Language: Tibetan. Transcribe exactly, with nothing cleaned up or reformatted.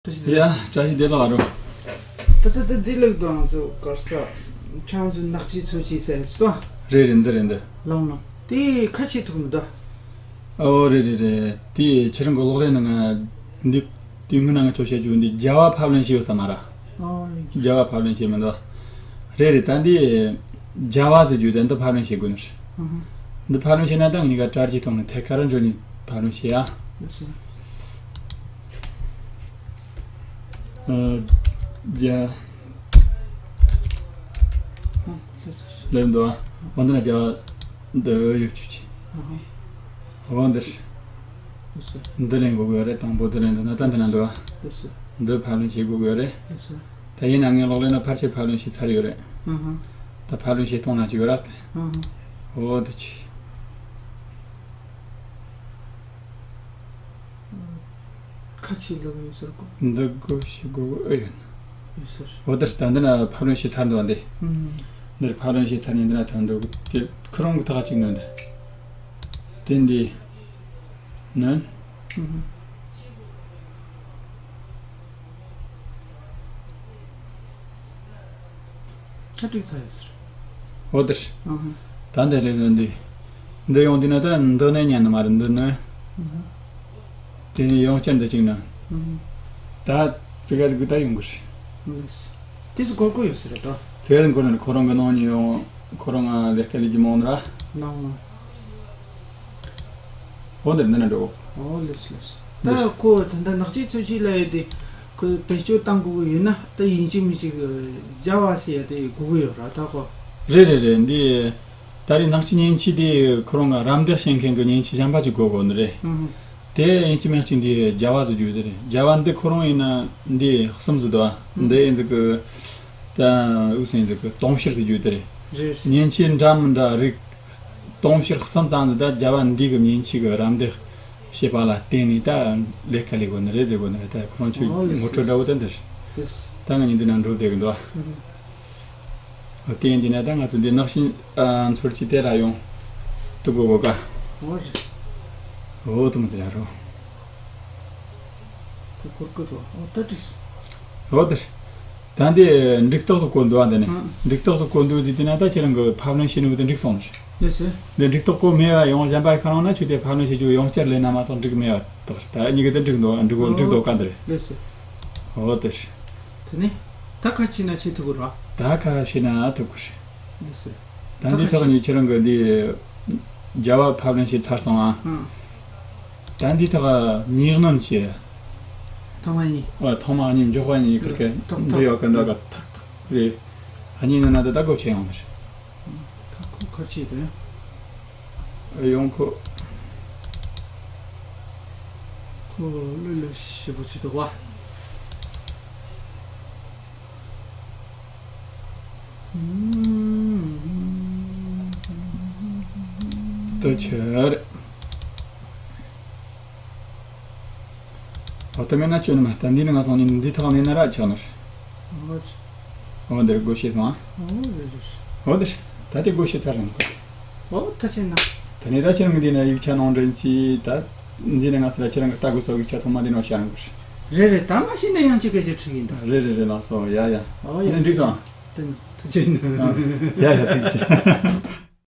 བཀྲ་ཤིས་བདེ་ལེགས། ཡ། བཀྲ་ཤིས་བདེ་ལེགས་ཨ་རོ། ད་ལྟ་ད་འདི་ལེགས་དང་ཚོ་གར་ས་ཆང་བཟོ་ནག་ཅི་ཚོ་ཅི་ཟེར་སོ། རེད་རེད། འདི་རེད་འདི། ལོང་ལོང་། དེ་ཁ་ཆེ་ཐུག་མི་འདུག་ཨོ་རེད་རེད་རེད། དེ་ཁྱེད་རང་གི་གློག་ཀླད་ནང་ང་འདི། དེ་སྔོན་ནང་ང་ཁྱོད་བཤད་རྒྱུ་འདི་རྒྱ་བ་ཕབ་ལེན་བྱས་ཡོད་ས་མ་ར། ཨོ། རྒྱ་བ་ཕབ་ལེན་བྱས་མི་འདུག་རེད་རེད། ད་འདི་རྒྱ་བ་ཟེར་རྒྱུ་དེ་འདི་ཕབ་ལེན་བྱེད་དགོས་ནི་རེད། ཨ་ཧ། འདི་ཕབ་ལེན་བྱས་ན་ད་ངས་ག་དྲ་རྒྱའི་ཐོག་ནས་ཐད་ཀར་འགྲོ་ནས་ཕབ་ལེན་བྱེད་ཡ། ལགས་སོ། ཨ། རྒྱ། ཨ། ལགས་སོ། ལེན་འདུག་འོ་འདི་ན་རྒྱ་བ་འདི་ཡོད་ཆུ་ཆི། ཨ་ཧ། འོ་འདི། ལགས་སོ། འདི་ལེན་དགོས་ཀྱི་ཡོད་རེད། དང་པོ་འདི་ལེན་འདུག་ན་ད་འདི་ན་འདུག་ལགས་སོ། འདི་ཕབ་ལེན་བྱེད་དགོས་ཀྱི་ཡོད་རེད། ལགས་སོ། ད་ཡིན་ན་ངའི་གློག་ཀླད་ནང་ཕལ་ཆེར་ཕབ་ལེན་བྱས་ཚར་ཡོད་རེད། ཨ་ཧ། ད་ཕབ་ལེན་བྱེད་གཏོང་ན་ཅིག་ཡོད་ར་དེ། ཨ་ཧ། འོ་དེ་ཅི། ཁ་ཆེ་ལབ་ཡོད་ཟེར་གོ། འདི་དགོས་ཞེས་དགོས་གོ་ཨེ་ཡོད། ཡོད་ཟེར། འོ་དེར་ད་འདི་ན་ཕབ་ལེན་བྱས་ཚར་འདུག་འདི། ཨུམ། འདིར་ཕབ་ལེན་བྱས་ཚར་ནས་འདི་ན་ཐོན་འདུག་དེ་ཁོ་རང་གི་ཐག་གཅིག་ནོན་འདི། དེ་འདི། ནོན། ཨུམ། ད་འགྲིག་ཚར་ཡོད་ཟེར། འོ་དེར། ཨ་ཧ། ད་འདི་ལས་ནོན་འདི། འདི་ཡོང་དུས་ན་ད་འདི་ནས་ཉན་ནི་མ་རེད། འདི་ནོན། ཨུ་ཧུ། དེ་ནས་ཡང་བསྐྱར་འདི་གཅིག་ནོན། ཨུ་ཧུ། ད་ཙི་ག་ཙི་གུ་ད་ཡོང་གི་རེད། ལགས་སོ། དེ་ཚོ་སྒོར་སྒོར་ཡོད་ཟེར་རེད་དོ། དེ་ཚོ་སྒོར་ནས་ཁོ་རང་གི་ནང་ནས་ཡོང་། ཁོ་རང་ང་ལས་ཀ་ལས་ཀྱི་མང་ནི་ར། ནང་ལ། འོ་འདིར་འདི་ན་འགྲོ། ཨོ་ལེས་ལེས། འདིར། ད་ཁོ་ད་ལྟ་ནག་ཅི་ཚོད་ཅི་ལ་ཡོད་དེ། ཁོ་བེད་སྤྱོད་བཏང་དགོས་ཀྱི་ཡོད་ན་ད་ཡིན་གཅིག་མིན་གཅིག་རྒྱ་བ་ཟེར་ཡ་དེ་དགོས་ཀྱི་ཡོད་ར་ད་ཁོ། རེད་རེད་རེད། འདི་ད་རེས་ནག་ཅི་མཉེན་ཆས་དེ་ཁོ་རང་ང་རམ་འདེགས་བྱེད་མཁན་གྱི་མཉེན་ཆས་གཞན་པ་ཅིག་དགོས་དགོས་ནི་རེད། ཨང་། དེ་ཡིན་གཅིག་མིན་གཅིག་འདི་རྒྱ་བ་ཟེར་རྒྱུ་དེ་རེད། རྒྱ་བ་འདི་ཁོ་རང་ཡིན་ན་འདི་གསུམ་ཟེར་འདུག་ཨ། ཨང་། འདི་ཡིན་ཟིག་གི། ད་འུ་སུ་ཡིན་ཟིག་གི་དུང་ཕྱུར་ཟེར་རྒྱུ་དེ་རེད། རེད། མཉེན་ཆས་འདྲ་མི་འདྲ་རིགས། དུང་ཕྱུར་གསུམ་ཙམ་དེ་ད་རྒྱ་བ་འདི་གི་མཉེན་ཆས་གི་རམ་འདེགས་བྱེད་པ་ལ་བརྟེན་ནས་ད་ལས་ཀ་ལས་དགོས་ནི་རེད་ཟེར་དགོས་ནི་རེད། ད་ཁོ་རང་ཚོའི་ཨོ་ལེ་ངོ་སྤྲོད་འདྲ་བོ་ད་འདིར། ལེ་སི། ད་ང་གཉིས་འདི་ན་འགྲོ་བསྡད་གི་འདུག་ཨ། ཨུ་ཧུ། དེ་ཡིན་དུས་ན་ད་ང་ཚོ་འདི་ནག་ཤིང་ཨ་ཚོར་གྱི་དེ་ལ་ཡོང་དུ་དགོས་གོ་ཀ། ཨོ་རེད། ཨོ་དུ་མི་ཟེར་རོ། ད་གོར་གི་འདུག་ཨོ་ད་འགྲིག་སོང་། ཨོ་དེར། ད་འདི་འགྲིག་ཐག་སུ་བཀོད་འདུག་ཨ། འདི་ནི་ཨང་། འགྲིག་ཐག་སུ་བཀོད་འདུག་ཟེར་དུས་ན་ད་ཁྱེད་རང་གི་ཕབ་ལེན་བྱེད་ནུས་དེ་འགྲིག་སོང་ནི། ལགས་སོ། འདི་འགྲིག་ཐག་བཀོད་མེད་པ་ཡང་གཞན་པ་ཁ་རང་ན་ཆུ་དེ་ཕབ་ལེན་བྱེད་རྒྱུ་ཡང་བསྐྱར་ལེན་ན་མ་གཏོགས་འགྲིག་མེད་པ་དག་ད་གཉིས་ཀ་དེ་འགྲིག་འདུག་འགྲིག་གོ་འགྲིག་འདུག་ག་འདིར། ལགས་སོ། ཨོ་དེར། དེ་ནི། ད་ཁ་ཕྱེ་ན་ཕྱེ་ཐུབ་ཀྱི་རེད། ད་ཁ་ཕྱེ་ན་ཐུབ་ཀྱི་རེད། ལགས་སོ། ད་འདི་ཐོག་ནས་ཁྱེད་རང་གི་འདི་རྒྱ་བ་ཕབ་ལེན་བྱས་ཚར་སོང་ཨ། ཨང་། ད་འདི་ཐོག་ཉིག་ནོན་བྱས། ཐོག་མ་གཉིས། ཨ་ཐོག་མ་གཉིས། མགྱོགས་པ་གཉིས་ཁིར་ཁིར། ཐོག་འདི་ཡོད་གི་འདི་ག་ཐག་ཐག་ཟེར། ཨ་གཉིས་ནི་ན་ད་ད་སྒོ་ཕྱེ་ཡོང་གི་རེད། ད་ཁོ་ཁ་ཕྱེ་དེ། ཨ་ཡོང་ཁོ། ཁོ་ལོས་ལོས་ཞེ་པོ་བྱེད་འདུག་བ། དུ་ཆེར། འོ་དེ་མེད་ན་ཁྱོད་ནི་མ་ད་འདི་ནི་ང་སོང་ནི་འདི་ཐག་ནི་ན་ར་ཆགས་ནི། འོ་འདིར་སྒོ་ཕྱེ་སོང་ཨ། འོ་རེད་རེད། འོ་འདིར་ད་དེ་སྒོ་ཕྱེ་ཚར་སོང་ཁོ། འོ་ད་ཕྱིན་ན། ད་ནི་ད་ཁྱེད་རང་འདི་ན་ཡིག་ཆ་ནང་འདྲེན་གྱིས་ད། འདི་ནི་ང་ཚོ་ལ་ཁྱེད་རང་གི་ལྟ་དགོས་ས་ཡིག་ཆ་ཚང་མ་འདི་ནང་བཞག་རང་དགོས། རེད་རེད། ད་མ་ཤེས་ན་ཡང་ཅི་སྐད་ཆ་དྲི་གིན་ད། རེད་རེད་རེད། ལགས་སོ། ཡ་ཡ། འོ་ཡ། འདི་འགྲིག་སོང་། དེ་ནི་ཐུགས་རྗེ་ཆེ། ཡ་ཡ་ཐུགས་རྗེ་ཆེ།